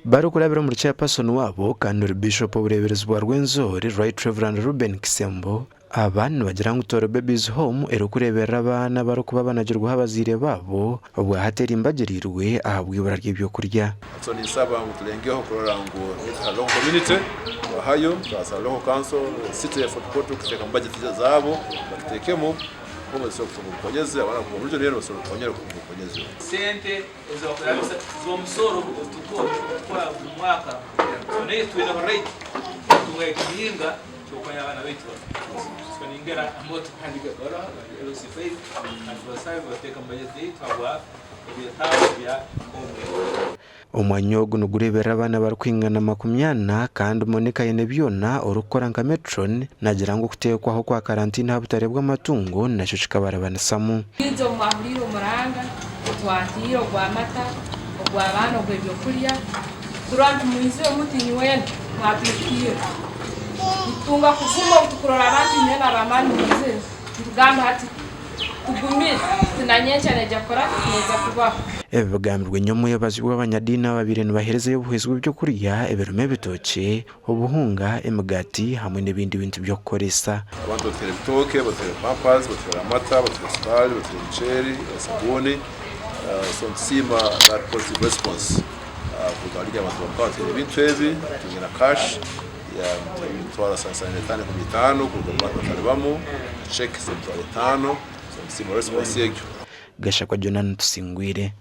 Barikurabira omuri Chairperson waabo kandi ori Bishop obureeberezi bwa Rwenzori, Right Rev Reuben Kisembo, aba nibagira ngu Toro Babies Home erikureeberera abaana abarikuba banagirweho abazaire baabo obwahati erimbagiriirwe ahabw'eibura ry'ebyokurya. So ninsaba ngu tulengeho kurora ngu nitwe local community twahayo, twasaba local council, city ya Fort Portal kuteeka mu budget zaabo bakiteekemu nkoku basobora kutunga obukonyezi, abaana kuruga omu region enu basobole kukonyera kutunga obukonyezi obu. Sente ezibakurabisa z'omusoro ogutukora buri mwaka so naitwe twineho right kutunga ekihinga ky'okukonya abaana baitu banu. So ningera mbwe tukuhandika ebaruha LC 5 kandi tubasabe bateeke omu bajeti yaitu habwa ebyetaago bya home egi. Omwanya ogu nigureeberera abaana barikwingana 40 kandi Monica Ainebyona orikukora nka Matron naagira ngu okuteekwaho kwa karantiini aha butare bw'amatungo nakyo kikabarabanisamu. Twija omu mwahuriire omuranga, twahaire ogw'amata, ogw'abaana, ogw'ebyokurya, turora nti mwizire muti nywena mwatwijukiire. Nitutunga kuguma obu tukurora abantu inywena ab'amaani mwizire, nitugamba hati tugumire nti na nyenkya neija kukora ki? Neija kubaho. Ebi bigambirwe nyomwebazi bw'abanyadiini ababaire nibaheerezayo obuhwezi bw'ebyokurya ebirimu ebitookye, obuhunga, emigaati hamwe n'ebindi bintu by'okukoresa. Abantu batuhaire ebitooke, batuhaire pampers, batuhaire amata, batuhaire sukaari, batuhaire omuceeri, sabuuni. So nitusiima that positive response kuruga ahari abantu bakaba batuhaire ebintu ebi, twine na cash ya emitwaro asansanire etaano enkumi itaano kuruga omu bantu batari bamwe, na cheque z'emitwaro etaano. So nitusiima response egyo. Gashakwa Jonah Tusingwire.